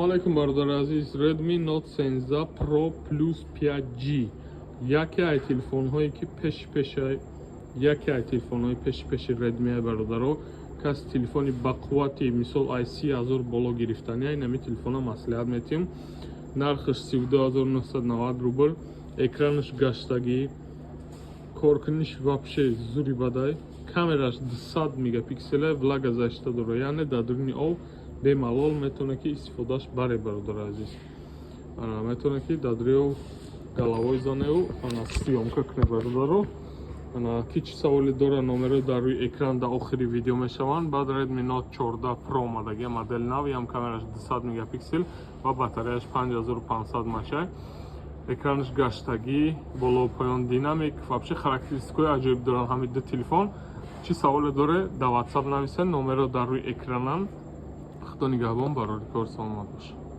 Алайкум, бародари азиз. Redmi Note 13 Pro Plus 5G яке ай телефонҳое, ки пеши пеша, яке ай телефонҳои пеши пеши Redmi. Бародаро, кас телефони бақуввати, мисол, ай 30 000 боло гирифтани, ай нами телефона маслиҳат метиҳем. Нархаш 32 990 рубл. Экранаш гаштагӣ, коркуниш вообще зури бадай. Камераш 200 мегапиксела, влагозащита дора, яъне дар дуруни об бемалол метавонад, ки истифодааш баре. Бародари азиз, ана, метавонад, ки дар дуруни об головой занеу, ана, съёмка кунед. Бародаро, ана, ки чӣ саволе дора, номеро дар рӯи экран дар охири видео мешаванд. Баъд Redmi Note 14 Pro омадагия, модели нав, ям камераш 200 мегапиксел ва батареяш 5500 мАч, экранаш гаштагӣ, боло поён динамик. Вообще характеристикаҳои аҷоиб доранд ҳамин ду телефон. Чӣ саволе доре, дар WhatsApp нависед, номеро дар рӯи экрананд. Худо нигаҳбон, барори кор, саломат бошед.